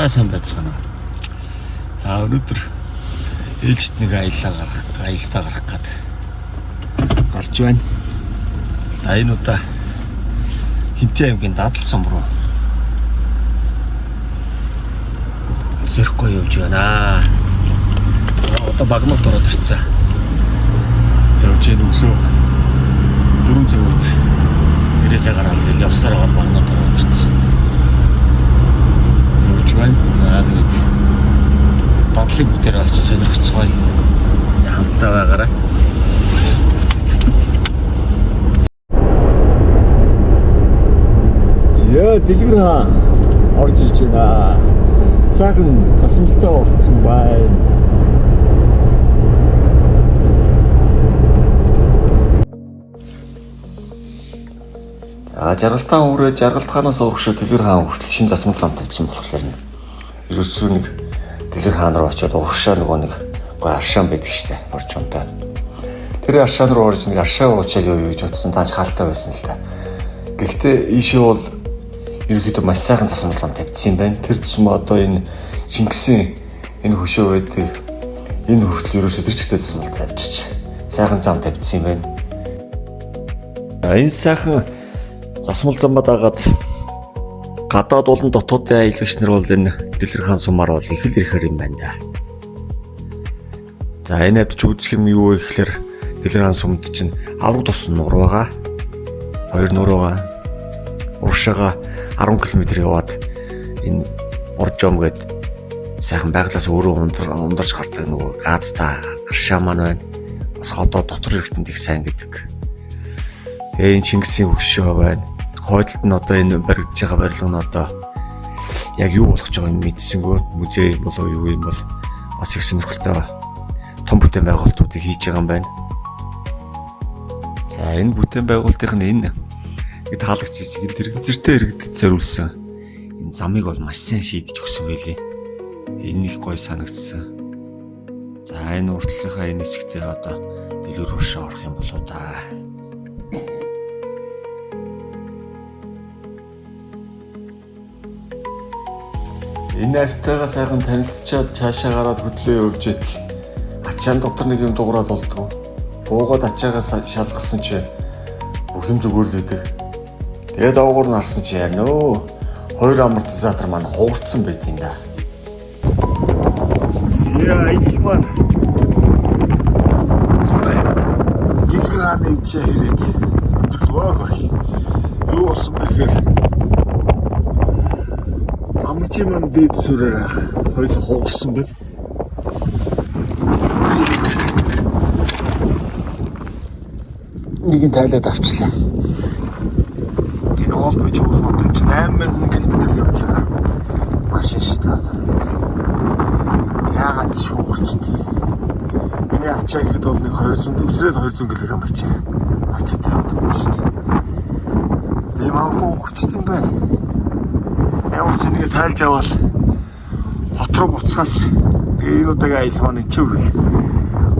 За, сайн байцгаана уу. За, өнөөдөр ээлжид нэг аяллаа гарах гад гарч байна. За, энэ удаа Хинтээ аймгийн Дадал сум руу зөрөхгүй явж байна. За, одоо Багнууд ороод ирсэн. Явж гин өглөө 4 цаг үед гэрээсээ гараад тэгэл явсаар байгаа Багнууд ороод ирсэн. Явж байна. За, тэгээд дадлыг бүгдээр олж сонирхцгоё. Хамтаа байгаарай. Зөө, Дэлгэр хаан орж ирж байна. Сайхан засамлтай болцсон байна. За, Жаргалтаан хүрээ Жаргалтхаанаас урагшаа Дэлгэр хаан хүртэл шин засмал зам тавьсан болохоор нь ерөөсөө нэг Дэлгэр хаан руу очиод урагшаа нөгөө нэг гой аршаан байдаг штэ, борчонтой. Тэр аршаан руу орж нэг аршаа уучаад явъя гэж утсан тааж хаалтай байсан л та. Гэхдээ ийшээ бол ерөнхийдөө маш сайхан засмал зам тавьчихсан юм байна. Тэр тусмаа одоо энэ Чингисийн энэ хөшөө байдаг энэ хүртэл ерөөсөө тэр чигтээ засмал тавьчих. Сайхан зам тавьчихсан юм байна. Энэ сайхан засмал замаа дагаад гадаад болон дотоодын аялагч нар бол энэ Дэлгэр хаан сумаар бол их л ирэхэр юм байна да. За, энэ хавьд ч үзэх юм юу вэ гэхээр Дэлгэр хаан сумд чинь авраг тус нуур байгаа. Хоёр нуур байгаа. Урагшаага 10 км яваад энэ Боржом гээд сайхан байглаас өөрөө ундарч гардаг нөгөө газтай аршаа маань байна. Бас ходоо дотор эргэтэнд их сайн гэдэг. Тэгээ энэ Чингисийн хөшөө байна. Хойдолд нь одоо энэ баригдаж байгаа барилга нь одоо яг юу болох гэж байгааг мэдсэнгүү, музей болов юу юм бол бас их сонирхолтой том бүтээн байгуулалтуудыг хийж байгаа юм байна. За, энэ бүтээн байгуулалтын нь энэ нэг таалагдсан хэсэг нь тэрэгцэртэй иргэдэд зориулсан энэ замыг бол маш сайн шийдэж өгсөн байлээ. Энэ их гоё санагдсан. За, энэ уртлынхаа энэ хэсэгтээ одоо дэлгэр уршаа орох юм болоо да. Энэ автайгаа сайхан танилцчаад цаашаа гараад хөдлөө явж идэл ачаан дотор нэг юм дуграад болдгоо. Буугаад ачаагаа шалгасан чи бүх юм зүгээр л байдаг. Тэгээд доогуур нь харсан чи яа нөө хоёр амортизатор маань хугарцсан байт юм да. Зя, аялал маань Дэлгэр хааны ичээ хэрэг өндөрлөө хөрхи. Юу болсон бэ гэхээр амарчийн маань дээд сүрээр хоёул хугарсан байна. Нэг нь тайлаад авчлаа. Тэр оол би чуулган одоо энэ 8000 км л явж байгаа. Машин шүү дээ. Тэгээд яагаад шуугарчдээ. Миний ачаа ихэд бол нэг 200 өсрээд 200 кг ачаа. Ачаатай явдаг юм шүү дээ. Тийм анхан хугарчд юм байна. Ямар ч нэг тайлж аваад хот руу буцхаас тэгээ энэ удаагийн аялал маань энэ чиврэл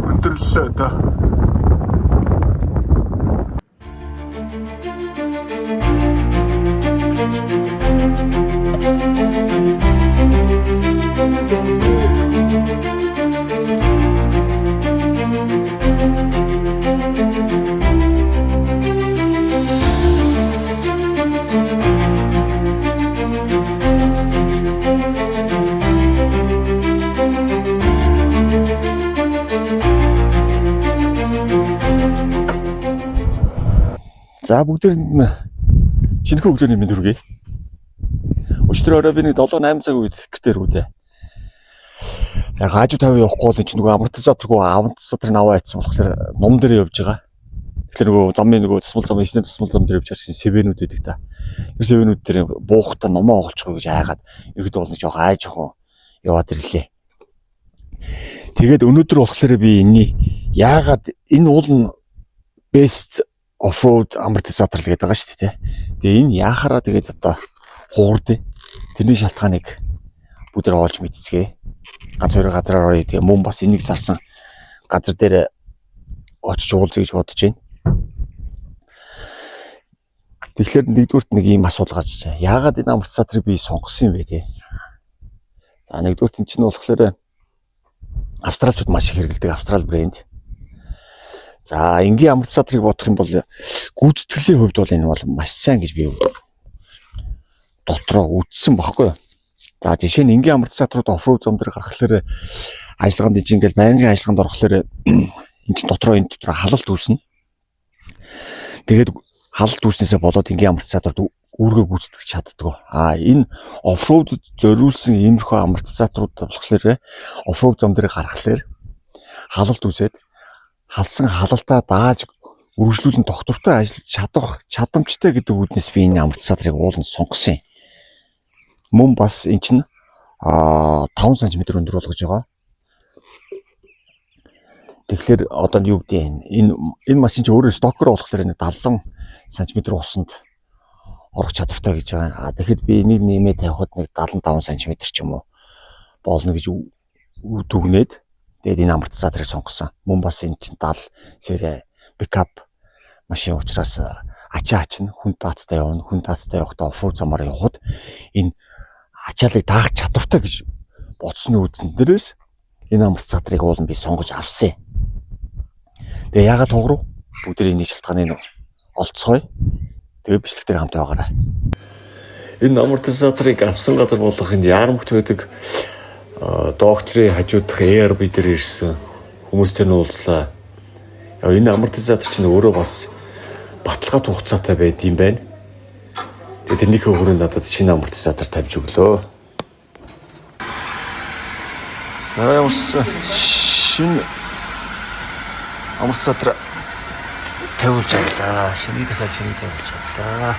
өндөрлөлөө одоо. За, бүгдээрэнд нь шинэхэн өглөөний мэнд хүргэе. Өчигдөр орой би нэг 7 8 цаг үед гэртээ рүүдээ. Яг хажуу тавь явахгүй бол энэ чинь нөгөө амортизаторгүй амортизатор аваа айцсан болохоор нум дээр явж байгаа. Тэгэхээр нөгөө замын нөгөө засмал зам, эсний засмал зам дээр явж байгаа сэвэнүүд байдаг та. Тэр сэвэнүүд дээр буухта номоо оголчихгүй гэж айгаад ерөөдөө бол нэг жоох ай жоохон яваад ирлээ. Тэгээд өнөөдөр болохоор би энэний яагаад энэ уул нь best off-road амортизатор л гэдэг байгаа шүү дээ. Тэгээ энэ яхаараа тэгээд одоо хуурд тэрний шалтгааныг бүгд олж мэдцгээе. Ганц хоёр газараар орё. Тэгээ мөн бас энийг зарсан газар дээр очиж уулзъя гэж бодож байна. Тэгэхээр нэгдүгüрт нэг ийм асуудал гарч байна. Яагаад энэ амортизаторыг би сонгосон юм бэ те? За, нэгдүгээр чинь болохоор австралчууд маш их хэрэглэдэг австрал брэнд. За, энгийн амортизаторыг бодох юм бол гүйцэтгэлийн хувьд бол энэ бол маш сайн гэж би дотроо үзсэн баггүй юу. За, жишээ нь энгийн амортизаторууд off-road зам дээр гаргахлаар ажиллагаанд чинь ингээл байнгын ажиллагаанд орохлоор энэ чинь дотроо, энэ дотроо халалт үүснэ. Тэгээд халалт үүснээсээ болоод энгийн амортизаторууд үүргээ гүйцэтгэж чаддаг. А энэ off-road зориулсан иймэрхүү амортизаторууд болохоор off-road зам дээр гаргахлаар халалт үүсээд, халсан халалтаа дааж үргэлжлүүлэн тогтвортой ажиллаж чадах чадамжтай гэдэг үүднээс би энэ амортизаторыг ууланд сонгосон юм. Мөн бас эн чинь 5 см өндөр болгож байгаа. Тэгэхээр одоо нь юу гэдэг юм, энэ машин чи өөрөө stock оор болохоор нэг 70 см усанд орох чадвартай гэж байгаа. А тэгэхэд би энийг нэмээ тавихад нэг 75 см ч юм уу болно гэж дүгнээд, тэгээд энэ амортизаторыг сонгосон. Мөн бас энэ чинь 70 серийн пикап машин учраас ачаа ачна, хүн даацтай явна. Хүн даацтай явахдаа off-road замаар явхад энэ ачаалыг даах чадвартай гэж бодсны үндсэн дээрээс энэ амортизаторыг уулын би сонгож авсан юм. Тэгээ яагаад туграв? Бүгдээ энэ шалтгааныг олцгоё. Тэгээ бичлэгтэй хамт байгаарай. Энэ амортизаторыг авсан газар болох энэ Яармагт байдаг докторын хажуудах ARB дээр ирсэн хүмүүстэй нь уулзлаа. Яа, энэ амортизатор чинь өөрөө бас баталгаат хугацаатай байд юм байна. Тэгээ тэрнийхээ хүрээнд надад шинэ амортизатор тавьж өглөө. За, ямарсан шинэ амортизатор тавиулж авлаа. Шинийг дахиад шинийг тавиулж авлаа.